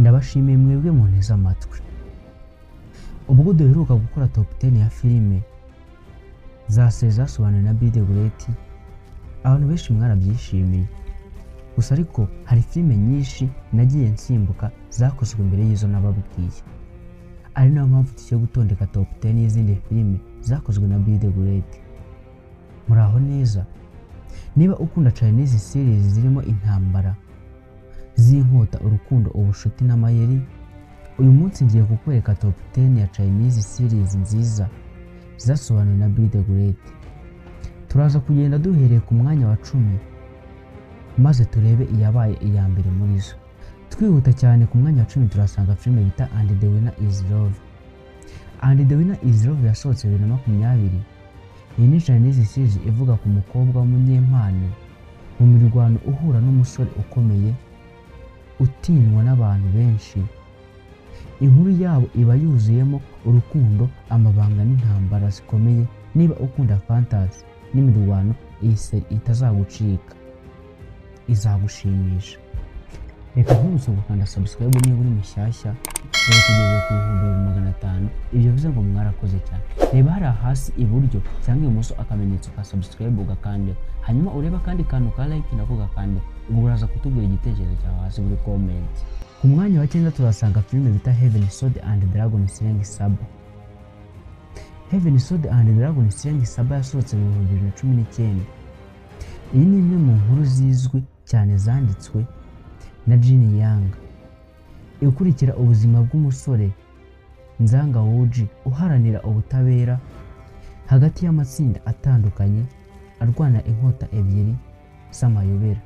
Ndabashimiye mwebwe munteze amatwi. Ubwo duheruka gukora top 10 ya filime za série zasobanuwe na Bill the Great, abantu benshi mwarabyishimiye. Gusa ariko hari filime nyinshi nagiye nsimbuka zakozwe mbere y'izo nababwiye, ari nayo mpamvu tugiye gutondeka top 10 y'izindi filime zakozwe na Bill the Great. Muraho neza. Niba ukunda Chinese series zirimo intambara z'inkota, urukundo, ubushuti n'amayeri, uyu munsi ngiye kukwereka top 10 ya Chinese series nziza zasobanuwe na Bill the Great. Turaza kugenda duhereye ku mwanya wa 10 maze turebe iyabaye iya mbere muri zo. Twihuta cyane, ku mwanya wa 10 turasanga filime bita And the Winner is Love. And the Winner is Love yasohotse 2020. Iyi ni Chinese series ivuga ku mukobwa w'umunyempano mu mirwano uhura n'umusore ukomeye utinywa n'abantu benshi. Inkuru yabo iba yuzuyemo urukundo, amabanga n'intambara zikomeye. Niba ukunda fantasy n'imirwano, iyi série itazagucika, izagushimisha. Reka nkwibutse gukanda subscribe niba uri mushyashya. Dore tugeze ku 2500, ibyo bivuze ngo mwarakoze cyane. Reba hariya hasi iburyo cyangwa ibumoso akamenyetso ka subscribe, ugakandeho, hanyuma urebe akandi kantu ka like, nako gakandeho. Ubwo uraza kutubwira igitekerezo cyawe hasi muri comment. Ku mwanya wa 9 turasanga filime bita Heaven Sword and Dragon Slaying Saber. Heaven Sword and Dragon Slaying Saber yasohotse mu 2019. Iyi ni imwe mu nkuru zizwi cyane zanditswe na Jin Yang, ikurikira ubuzima bw'umusore Nzanga Wuji uharanira ubutabera hagati y'amatsinda atandukanye arwana inkota ebyiri z'amayobera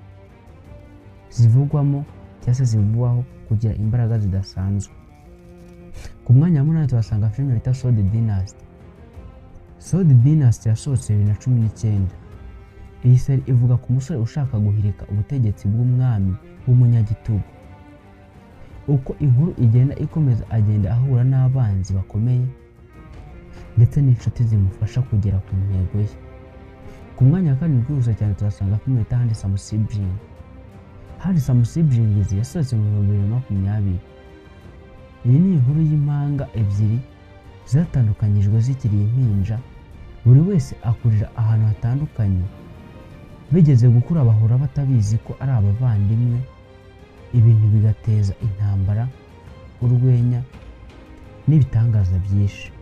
zivugwamo cyangwa se zivugwaho kugira imbaraga zidasanzwe. Ku mwanya wa 8 tuhasanga filime bita Sword Dynasty. Sword Dynasty yasohotse 2019. Iyi série ivuga ku musore ushaka guhirika ubutegetsi bw'umwami w'umunyagitugu. Uko inkuru igenda ikomeza, agenda ahura n'abanzi bakomeye ndetse n'inshuti zimufasha kugera ku ntego ye. Ku mwanya wa 7, twihuse cyane, tuhasanga filime bita Handsome Sibling. Handsome Siblings yasohotse mu 2020. Iyi ni inkuru y'impanga ebyiri zatandukanyijwe zikiri impinja, buri wese akurira ahantu hatandukanye. Bigeze gukura bahura batabizi ko ari abavandimwe, ibintu bigateza intambara, urwenya n'ibitangaza byinshi.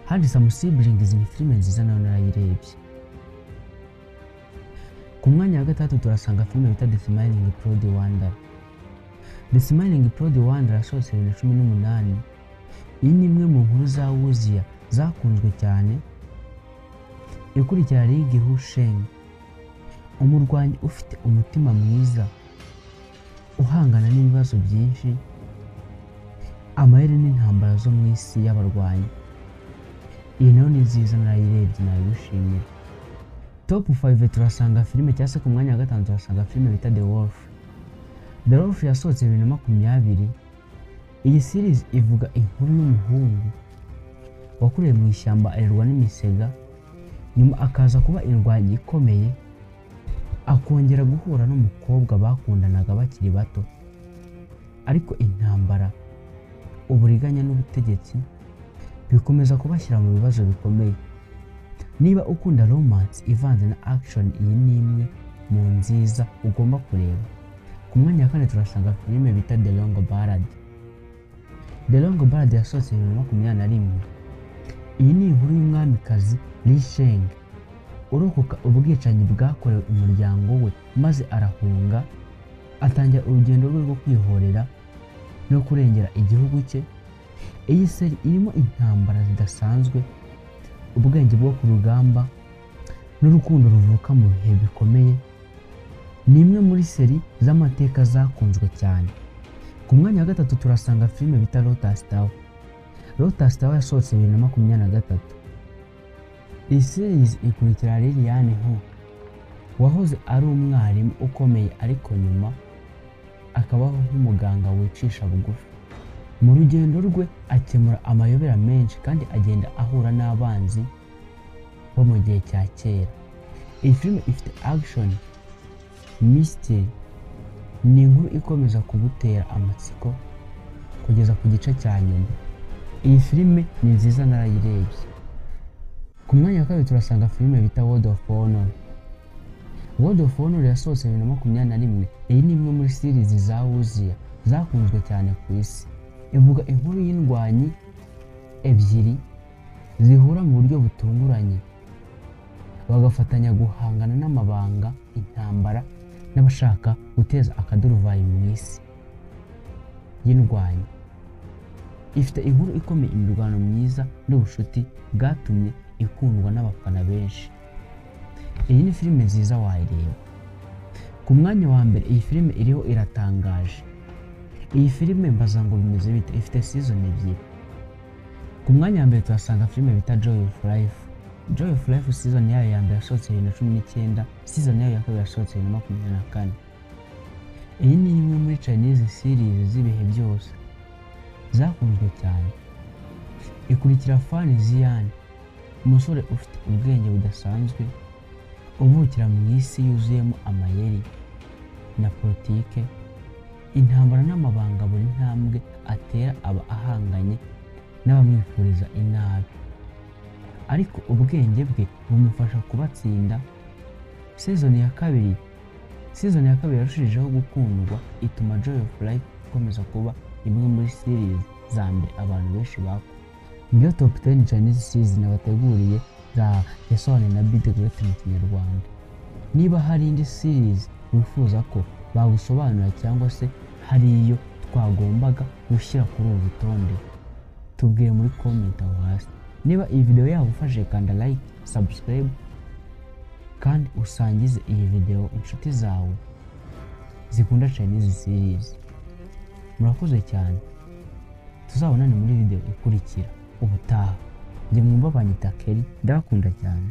Handsome Siblings ni filime nziza, nayo narayirebye. Ku mwanya wa 6 turasanga filime bita The Smiling Proud Wanderer. The Smiling Proud Wanderer yasohotse 2018. Iyi ni imwe mu nkuru za wuxia zakunzwe cyane, ikurikira Ling Hu Sheng, umurwanyi ufite umutima mwiza uhangana n'ibibazo byinshi, amayeri n'intambara zo mu isi y'abarwanyi. Iyi nayo ni nziza, narayirebye, nayigushimira. Top 5 turasanga filime, cyangwa se ku mwanya wa 5 turasanga filime bita The Wolf. The Wolf yasohotse 2020. Iyi series ivuga inkuru y'umuhungu wakuriye mu ishyamba, arerwa n'imisega, nyuma akaza kuba indwanyi ikomeye, akongera guhura n'umukobwa bakundanaga bakiri bato, ariko intambara, uburiganya n'ubutegetsi bikomeza kubashyira mu bibazo bikomeye. Niba ukunda romance ivanze na action, iyi ni imwe mu nziza ugomba kureba. Ku mwanya wa 4 turasanga filime bita The Long Ballad. The Long Ballad yasohotse 2021. Iyi ni inkuru y'umwamikazi Li Sheng urokoka ubwicanyi bwakorewe umuryango we, maze arahunga, atangira urugendo rwe rwo kwihorera no kurengera igihugu cye. Iyi série irimo intambara zidasanzwe, ubwenge bwo ku rugamba n'urukundo ruvuka mu bihe bikomeye. Ni imwe muri série z'amateka zakunzwe cyane. Ku mwanya wa 3 turasanga filime bita Lotus Tower. Lotus Tower yasohotse 2023. Iyi series ikurikira Liliane Hu wahoze ari umwarimu ukomeye, ariko nyuma akabaho nk'umuganga wicisha bugufi. Mu rugendo rwe akemura amayobera menshi kandi agenda ahura n'abanzi bo mu gihe cya kera. Iyi filime ifite action, mystery, ni inkuru ikomeza kugutera amatsiko. kugeza ku gice cya nyuma. Iyi filime ni nziza, narayirebye. Ku mwanya wa kabiri turasanga filime bita World of Honor. World of Honor yasohotse 2021. Iyi ni imwe muri series za Wuxia zakunzwe cyane ku isi. Ivuga inkuru y'indwanyi ebyiri zihura mu buryo butunguranye, bagafatanya guhangana n'amabanga, intambara n'abashaka guteza akaduruvayi mu isi y'indwanyi. Ifite inkuru ikomeye, imirwano myiza n'ubucuti bwatumye ikundwa n'abafana benshi. Iyi ni filime nziza, wayireba. Ku mwanya wa mbere, iyi filime iriho iratangaje. Iyi filime mbaza ngo bimeze bite? Ifite season ebyiri. Ku mwanya wa mbere tuhasanga filime bita Joy of Life. Joy of Life season yayo ya mbere yasohotse 2019, season yayo ya kabiri yasohotse 2024. Iyi ni imwe muri Chinese series z'ibihe byose zakunzwe cyane. Ikurikira Fan Ziyan, umusore ufite ubwenge budasanzwe uvukira mu isi yuzuyemo amayeri na politike, intambara n'amabanga. Buri ntambwe atera aba ahanganye n'abamwifuriza inabi, ariko ubwenge bwe bumufasha kubatsinda. Season ya kabiri yarushijeho gukundwa, ituma Joy of Life ikomeza kuba imwe muri series za mbere abantu benshi bakunda. Ngiyo top 10 Chinese series nabateguriye za yasobanuwe na Be The Great mu Kinyarwanda. Niba hari indi series wifuza ko bagusobanurira cyangwa se hari iyo twagombaga gushyira kuri uru rutonde, tubwire muri comment aho hasi. Niba iyi video yagufashije, kanda like, subscribe kandi usangize iyi video inshuti zawe zikunda Chinese series. Murakoze cyane, tuzabonane muri video ikurikira ubutaha. Njye mwumva banyita Kelly, ndabakunda cyane.